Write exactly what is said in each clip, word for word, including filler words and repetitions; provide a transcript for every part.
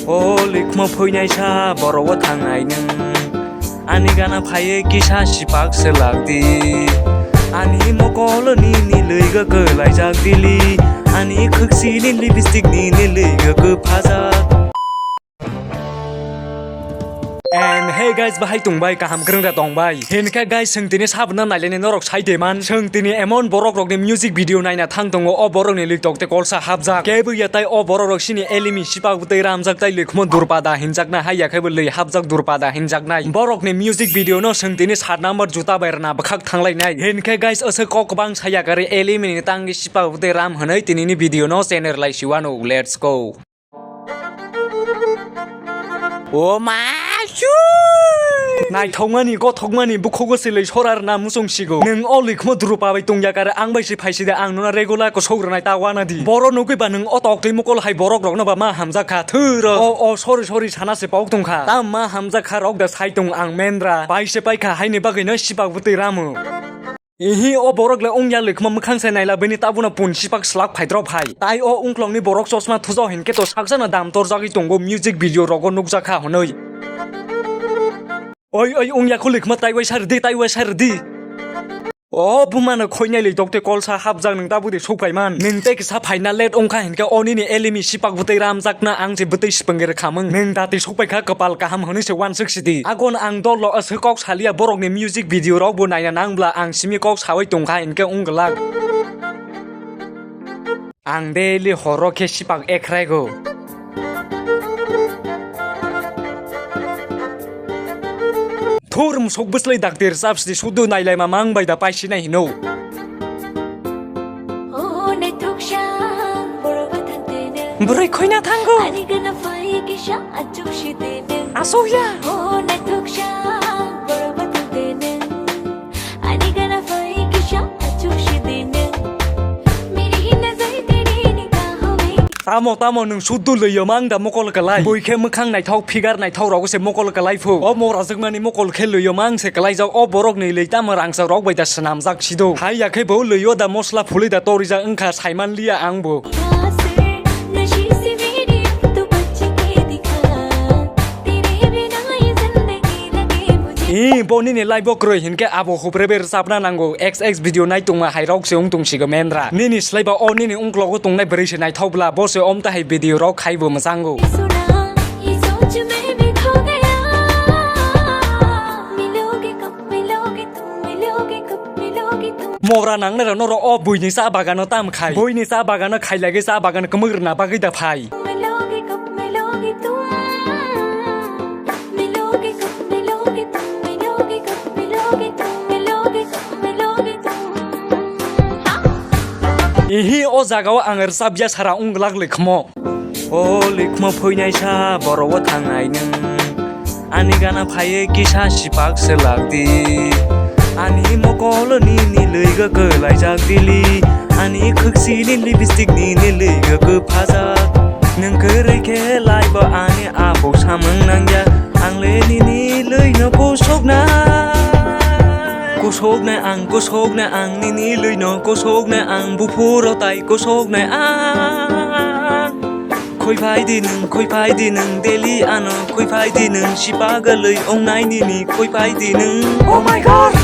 O likhmo phuinai sa borok o thangnai nwng. Ani gana phaiwi kisa sipak swlak di. Ani mokol nini lwigo kwlaijak dili. Ani khwksini lipstick nini lwigo kwphajak. And hey guys, bahai tongbai, kaham kwrwng da tongbai. Hinkhe guys, chwng tini sabno nailaini norok sai de man. Chwng tini emon borok rokni music video naina thang tongo, o borokni lwi tok tei kolsa hapjak. Kebo ya tai o borok rok sini elimi sipak bwtwi ramjak tai lwi khmo durpada hinjakna hai ya khe bo lwi hapjak durpada hinjaknai. Borokni music video no chwng tini sat number juta bai rwna bwkhak thanglainai. Hinkhe guys, aswk kok kwbang saya kari elimi ni tangwi sipak bwtwi ram hwnwi tini ni video no channel lai siwano. Let's go. O ma, shu! Naithokmani, gothokmani, bukhugo se lei sora rwna muchung sigo. Nwng o likhmo drupa bai tongya kare ang bai se phaiside, ang nono regular kosok rwnai ta wana di. Boro nugwi ba nwng o tok twi mokol hai borok rokno ba ma hamjak kha, thwro. O, o, sorry, sorry, sana se pok tong kha. Tam ma hamjak kha rok da sai tong ang mendra. Pai se pai kha, haini bagwi no sipak bwtwi ramu. Ihi, o borok le wngya lwi khma mwkhang se naila bini tabuna pun sipak slak phaidrop hai. Tai o wngklong ni borok chosma thujo hinkhe to sakjana dam torjagwi tongo music video rogo nukjakha hwnwi. Oi, oi, wngya khuli khma taiwai sardi, taiwai sardi. O bumano khoinai lwi dokte kolsa hapjak nwng tabudi sukpaiman. Nwng tei kisa phaina late wngkha hinkhe o nini elimi sipak bwtwi ramjakna ang se bwtwi swpwngwi rwkhamung. Nwng dati sukpaikha kwpal kaham hwnwi se wansuk sidi. Agon ang dolo aswk kok saliya borokni music video rok bo naina nangbla ang simi kok sawi tongkha hinkhe wng glak. Ang daily horo khe sipak ekhraigo. Thur musuk bwslai daktir chapsdi sudu nailaima mang bai da paisinai hino. Bwrwi khoina thango. Asokya. Tamo, tamo nwng suddu lwio mang da mokol kwlai. Bui khe mwkhang naithok, figure naithok rogo se mokol kwlai phu. O mora jwkmani mokol khe lwio mang se kwlaijak. O borok ni lwi tamo rangchak rok bai da swnamjak sido. Hai ya khe bo lwio da mosla phulwi da torijak wngkha saiman liya ang bo. Ee, bo nini live o kwrwi hinkhe abo huprebe rwchapna nango. X X video nai tongma hai rok se wng tong sigo mendra. Nini slai ba o nini ungklogo tongnai bwrwi se naithok bla, bo se omta hai video rok khai bo mwchango. Mora nangnai rok norok o buini cha bagano tam khai. Buini cha bagano khailagwi cha bagan kwmwk rwna bagwi da phai. Ihi o jagao ang rwchapya sara wng glak likhmo. O likhmo phuinaisa borok o thangnai nwng. Ani gana phaiwi kisa sipak swlak di. Ani mokol nini lwigo kwlaijak dili. Ani khwksini lipstick nini lwigo kwphajak. Nwng kwrwi khe laibo ani apuk samung nangya. Ang le nini lwino kusuknai. Kusuknai ang, kusuknai ang, nini lwino kusuknai ang. Buphuro tai kusuknai ang. Khoi phai di nwng, khoi phai di nwng, daily ano khoi phai di nwng, sipa galwi ongnai nini khoi phai di nwng. Oh my God!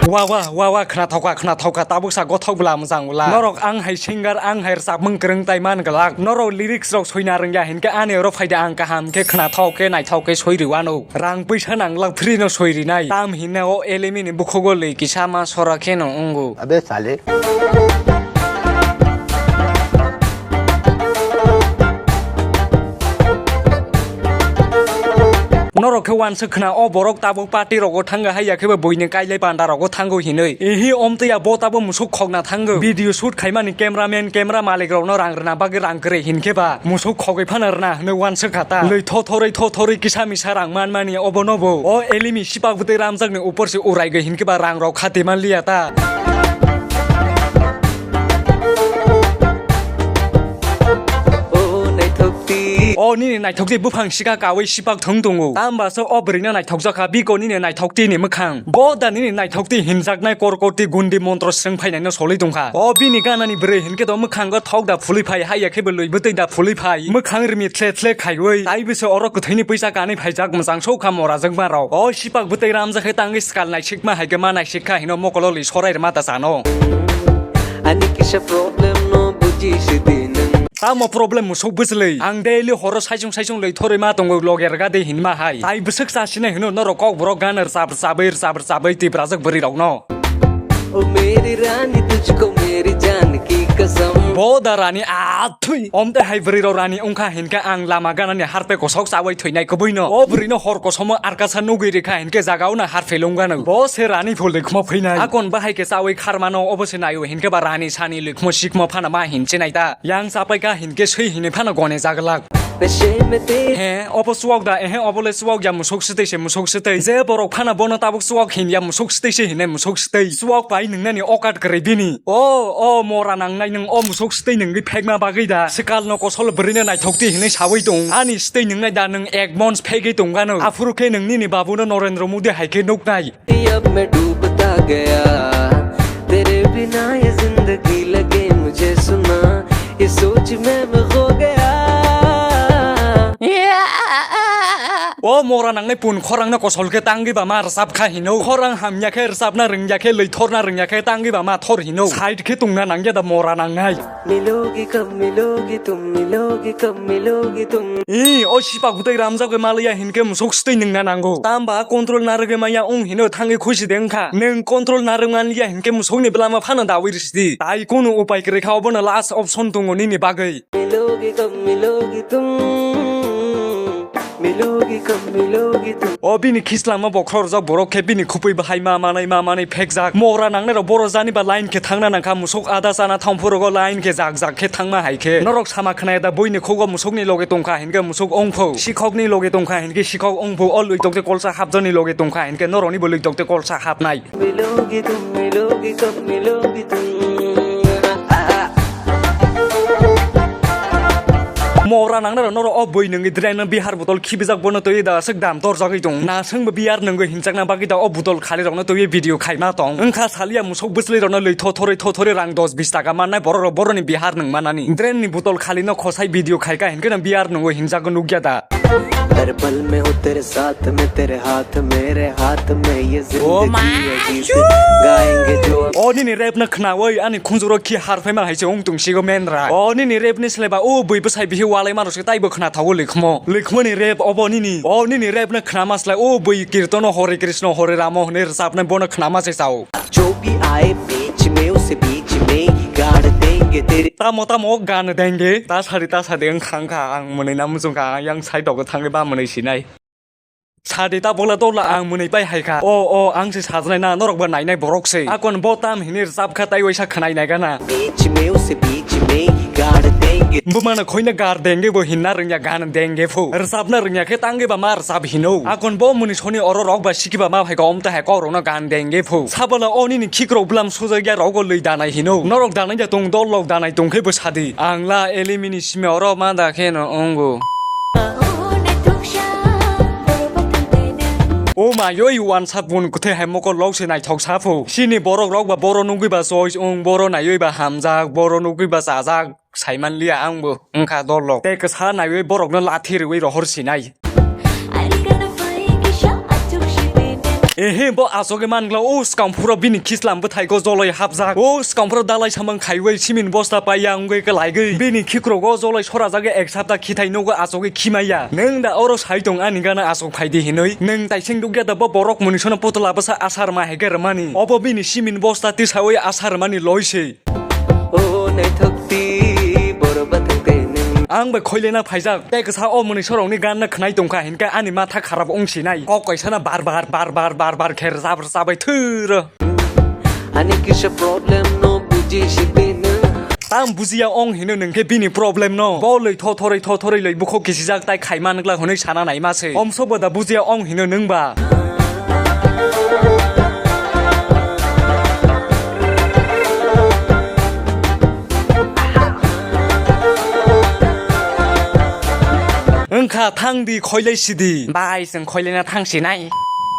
Wa, wa, wa, wa, khna thoka, khna thoka, tabuk sa gothok bwla mwchang bwla. Norok ang hai singer, ang hai rwchapmung kwrwng tai man glak. Norok lyrics rok soina rwngya hinkhe ani oro phai di, ang kaham khe khna thok khe naithok khe soi rwano. Rang puisa nanglak free no soi rinai. Tam hinna o elimi ni bukhugo lwi kisa ma sora khe no wngo. Abe sale. Norok khe wansuk khna o borok tabuk party rogo thango, hai ya khe bo buini kailai panda rogo thango hinwi. Ihi omtwi ya bo tabuk musuk khokna thango. Video shoot khaimani cameraman, camera malik rokno rang rwna bagwi rang kwrwi hinkhe ba musuk khogwi phano rwna hinwi wansuk kha ta. Lwi thothorwi thothorwi kisa misa rang manmani obono bo. O elimi sipak bwtwi ramjakni upor se uraigwi hinkhe ba rang rok khati manliya ta. O naithok twi O nini naithok twi buphang sika kawi sipak thwng tongo. Tamba se o bwrwino naithokjak kha, biko nini naithok twi ni mwkhang. Bo da nini naithok twi hinjaknai kor kor twi gundi montro swrwng phainaino solwi tongkha. O bini ganani bwrwi hinkhe do mwkhango thok da phulwi phai, haiya khe bo lwi bwtwi da phulwi phai. Mwkhang rimi thle thle khaiwi. Tai bwse oro kwthwini pisa kanwi phaijak mwchang sokha morajwkma rok. O sipak bwtwi ramjak khe tangwi swkal naisikma hai khe ma naisik kha hino mokolo lwi sorai rwma da chano. Ani kisa problem no buji sidi nwng. Tamo problem musuk bwchwlwi. Ang daily horo saisung saisung lwi thorwi ma tongo loge rwga de hinma hai. Tai bwswk chasinai hino norok kokborok gan rwchap rwchabwi rwchap rwchabwi twiprajak bwrwi rokno. O meri rani tujhko meri jaan ki kasam. Bo da rani a thui. Omte hai bwrwi rok rani wngkha hinkhe ang lama ganani harpe kosok chawi thwinai kwbwino. O bwrwino hor kosomo arkasa nugwi rikha hinkhe jagao na harphe lungano. Bo se rani phul rikmo phinai. Akon bahai khe chawi kharmano obo se naio hinkhe ba rani sani lwkhmo sikmo phano ma hinchinai ta. Yang chapai kha hinkhe swi hinwi phano gone jaglak. Nashe mein te He, obo chuwak da, ehe, obo le chuwak ya, musuk swtwi se, musuk swtwi. Je borok phano bono tabuk chuwak hin ya, musuk swtwi se hinwi, musuk swtwi. Chuwak pai nwngnani okat kwrwi bini. O, o, mora nangnai nwng o musuk swtwi nwngwi phekma bagwi da. Swkal no kosol bwrwino naithok twi hinwi sawi tong. Ani swtwi nwngnai da nwng ek mons phegwi tong gano. Aphuru khe nwng nini babuno Narendra Modi hai khe nuknai. अब मैं डूबता गया, तेरे बिना ये जिंदगी लगे मुझे सुना, ये सोच में मैं खो गया। O mora nangnai pun khorang no kosol khe tangwi ba ma rwchap kha hino. Khorang hamya khe rwchapna rwngya khe lwi thorna rwngya khe tangwi ba ma thor hino. Side khe tungna nangya da mora nangnai. मिलोगी कब मिलोगी तुम, मिलोगी कब मिलोगी तुम। Ih, o sipak bwtwi ramjagwi malaya hinkhe musuk swtwi nwngna nango. Tamba control narwgwi maya wng hino thangwi khuisi de wngkha. Nwng control narwgmanliya hinkhe musukni bwlama phano dawi risidi. Tai kunu upai kwrwi kha, obono last option tongo nini bagwi. मिलोगी कब मिलोगी तुम, मिलोगी कब मिलोगी तुम। O bini khislama bokhorok rwjak borok khe bini khupui bahai ma manai ma manai phekjak. Mora nangnai rok boro jani ba line khe thangna nangkha, musuk ada chana thangphuru go line khe jak jak khe thangma hai khe. Norok sama khnaya da buini khugo musukni loge tongkha hinkhe musuk ongphu. Sikhokni loge tongkha hinkhe sikhok ongphu. O lwi tokte kolsa hapjani loge tongkha hinkhe norokni bo lwi tokte kolsa hapnai. मिलोगी तुम, मिलोगी कब मिलोगी तुम। Mora nangnai rok norok o bui nungwi drain no bihar botol khibijak bono twi da aswk dam torjagwi tong. Na swngbo biyar nungwi hinjakna bagwi da o botol khali rokno twi video khaima tong. Wngkha saliya musuk bwchwlwi rokno lwi thothorwi thothorwi rang dos bis taka mannai borok rok boroni bihar nung manani. Drain ni botol khali no khosai video khaika hinkhe no biyar nungwi hinjago nukya da. हर पल में हूँ तेरे साथ में, तेरे हाथ मेरे हाथ में, ये जिंदगी अजीब है, गाएंगे जो O nini rap no khnawi ani khunjuro khi harphaima hai se wng tong sigo menra. O nini rap ni sleba o bui bwsai bihi walai mano se taibo khna thago likhmo. Likhmo ni rap obo nini. O nini rap no khnama slai o bui kirtono Hare Krishna Hare Ramo hwnwi rwchapnai bono khnama se chao. जो भी आए बीच में, उसे बीच में ही गाड़ देंगे तेरे। Tamo tamo gan denge, ta sari ta sari wng khang kha, ang mwnwi na muchung kha, yang side rogo thangwi ba mwnwi sinai. Sadi ta bola dola ang mwnwi pai hai kha. O, o, ang se sajnai na, norok ba nainai borok se. Akon bo tam hini rwchap kha, tai waisa khwnai nai gana. बीच में, उसे बीच में ही गाड़ देंगे। Bumano khoina gar denge bo hinna rwngya gan denge phu. Rwchapna rwngya khe tangwi ba ma rwchap hino. Akon bo mwnwi soni oro rok ba sikiba ma phaika omta hai kok rokno gan denge phu. Sabala o nini khikrok bwlam sujak ya rogo lwi danai hino. Norok danai ya tong dol lok danai tong khe bwsadi. Ang la elimini simi oro ma da khe no ongo. O ma yoi wansa bun kuthe hai mokol lok se naithok sa phu. Sini borok rok ba boro nugwi ba choice ong, boro naiwi ba hamjak, boro nugwi ba chajak. Saiman liya ang bo wngkha dol lok. Tei kwsa naiwi borokno lathi rwi rohor sinai. Ehe, bo achogwi mangla, o swkang phuro bini khislam bwthai go joloi hapjak. O swkang phuro dalai samang khaiwi simin bosta paiya wngwi kwlaigwi. Bini khikrok o joloi sorajagwi ek sapta khithai nogo achogwi khimaiya. Nwng da oro sai tong ani gana achok phaidi hinwi. Nwng taising dukya da bo borok mwnwi sono putla bwsa asar ma hege rwmani. Obo bini simin bosta tisawi asar mani loi se. O naithok ti boro bathang tei nwng. Ang bai khoilena phaijak. Tei kwsa o mwnwi sorokni ganna khwnai tongkha hinkhe ani matha kharap wngsinai. Kok kaisana bar bar bar bar bar bar khe rwchap rwchap bai thwro. Ani kisa problem no buji sidi nwng. Tam bujiya ong hino nwng khe bini problem no. Bo lwi thothorwi thothorwi lwi bukhuk kisijak tai khaima nukla hwnwi sana naima se. Omso bo da bujiya ong hino nwng ba. Wngkha thangdi khoilai sidi. Bai, chwng khoilaina thangsinai.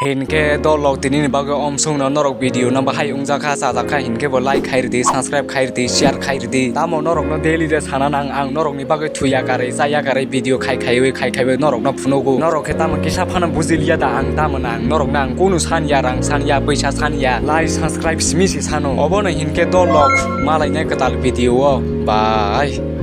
Hinkhe dolok tinini bagwi omsongno norok video no bahai wngjakha, chajakha, hinkhe bo like khairidi, subscribe khairidi, share khairidi. Tamo norokno daily de sana nang ang norokni bagwi thuya karwi, chaya karwi video khai khaiwi, khai khaiwi norokno phunugo. Norok khe tamo kisa phano bujiliya da ang tamo nang. Norokno ang kunu sanya, rang sanya, pwisa sanya, like, subscribe simi se sano. Obono hinkhe dolok malaina kwtal video o. Bai.